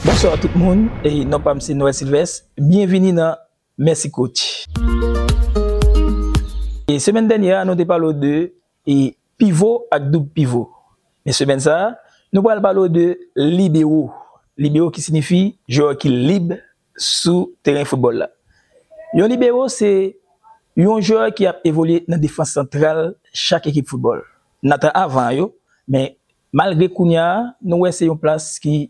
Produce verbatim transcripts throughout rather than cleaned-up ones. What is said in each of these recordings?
Bonswa tout moun, e non pa m se Noël Sylvestre. Byenvini nan Mèsi Coach. E semèn dènyè a, nou te pale w de e pivo ak doub pivo. Men semèn sa a, nou pral pale w de libero. Libero ki siyifi jwè ki lib sou teren foutbòl la. Yon libero se yon jwè ki ap evolye nan defans santral chak ekip foutbòl. Nan tan avan yo, men malgre kounye a, nou wè se yon plas ki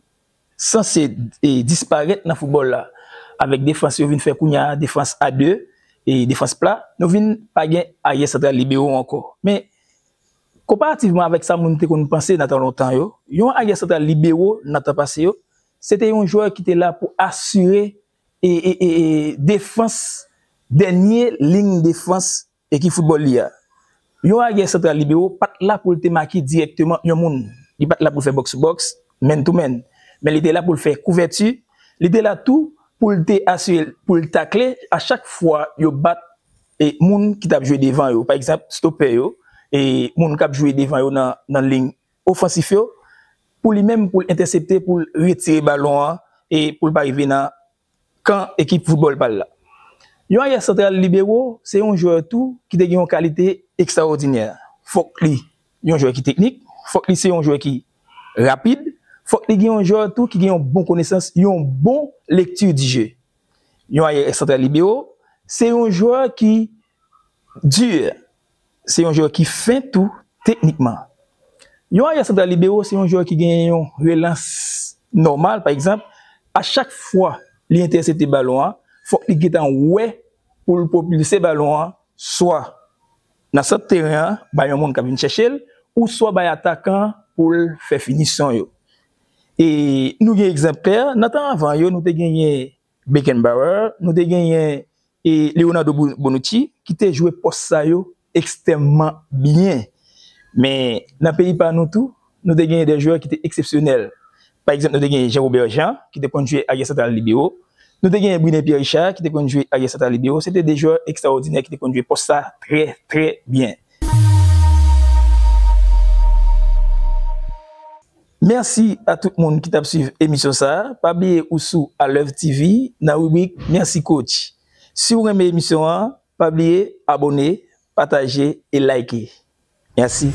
sanse e disparèt nan foutbòl la. Avèk defans yo vin fè kounye a, defans a de e defans pla, nou vin pa gen aryè santral libero ankò. Men konparativman avèk sa moun te konn panse nan tan lontan yo, yon aryè santral libero nan tan pase yo, se te yon jwè ki te la pou asire e, e, e, e defans, dènye liy defans ekip foutbòl li a. Yon aryè santral libero pa t la pou l te make dirèkteman yon moun. Li pa t la pou l fè box to box, man to man. Men li te la pou l fè kouvèti. Li te la tou pou l te asire, pou l takle a chak fwa yo bat e moun ki t ap jwe devan yo. Pa egzanp, stopè yo, e moun k ap jwe devan yo nan, nan liy ofansif yo, pou li menm, pou l entèsepte, pou l retire balon an, e pou l pa rive nan kan ekip foutbòl pa l la. Yon aryè santral libero, se yon jwè tou ki te gen yon kalite ekstraòdinè. Fòk li yon jwè ki teknik, fòk li se yon jwè ki rapid, fòk li gen yon jwè tou ki gen yon bon konesans, yon bon lekti di je. Yon aryè santral libero, se yon jwè ki di, se yon jwè ki fen tou teknikman. Yon aryè santral libero, se yon jwè ki gen yon relans nòmal, pa egzanp, a chak fwa li entèsepte balon an, fòk li gentan wè pou l pwopilse balon an, swa nan sant teren an, bay yon moun k ap vin chèche l, ou swa bay atakan pou l fè finisyon yo. E nou gen egzanp klè, nan tan avan yo, nou te genyen Beckenbauer, nou te genyen e Leonardo Bo-, Bonucci, ki te jwe pòs sa yo ekstrèmman byen. Men nan peyi pa nou tou, nou te genyen de jwè ki te eksepsyonèl. Pa egzanp, nou te genyen Jean Robert Jean, ki te konn jwe aryè santral libero. Nou te genyen Brune Pierre Richard, ki te konn jwe aryè santral libero. Se te de jwè ekstraòdinè ki te konn jwe pòs sa trè, trè byen. Mèsi a tout moun ki t ap swiv emisyon sa a. Pa bliye ou sou Alèv T V nan ribrik Mèsi Coach. Si w renmen emisyon an, pa bliye abòne, pataje e like. Mèsi.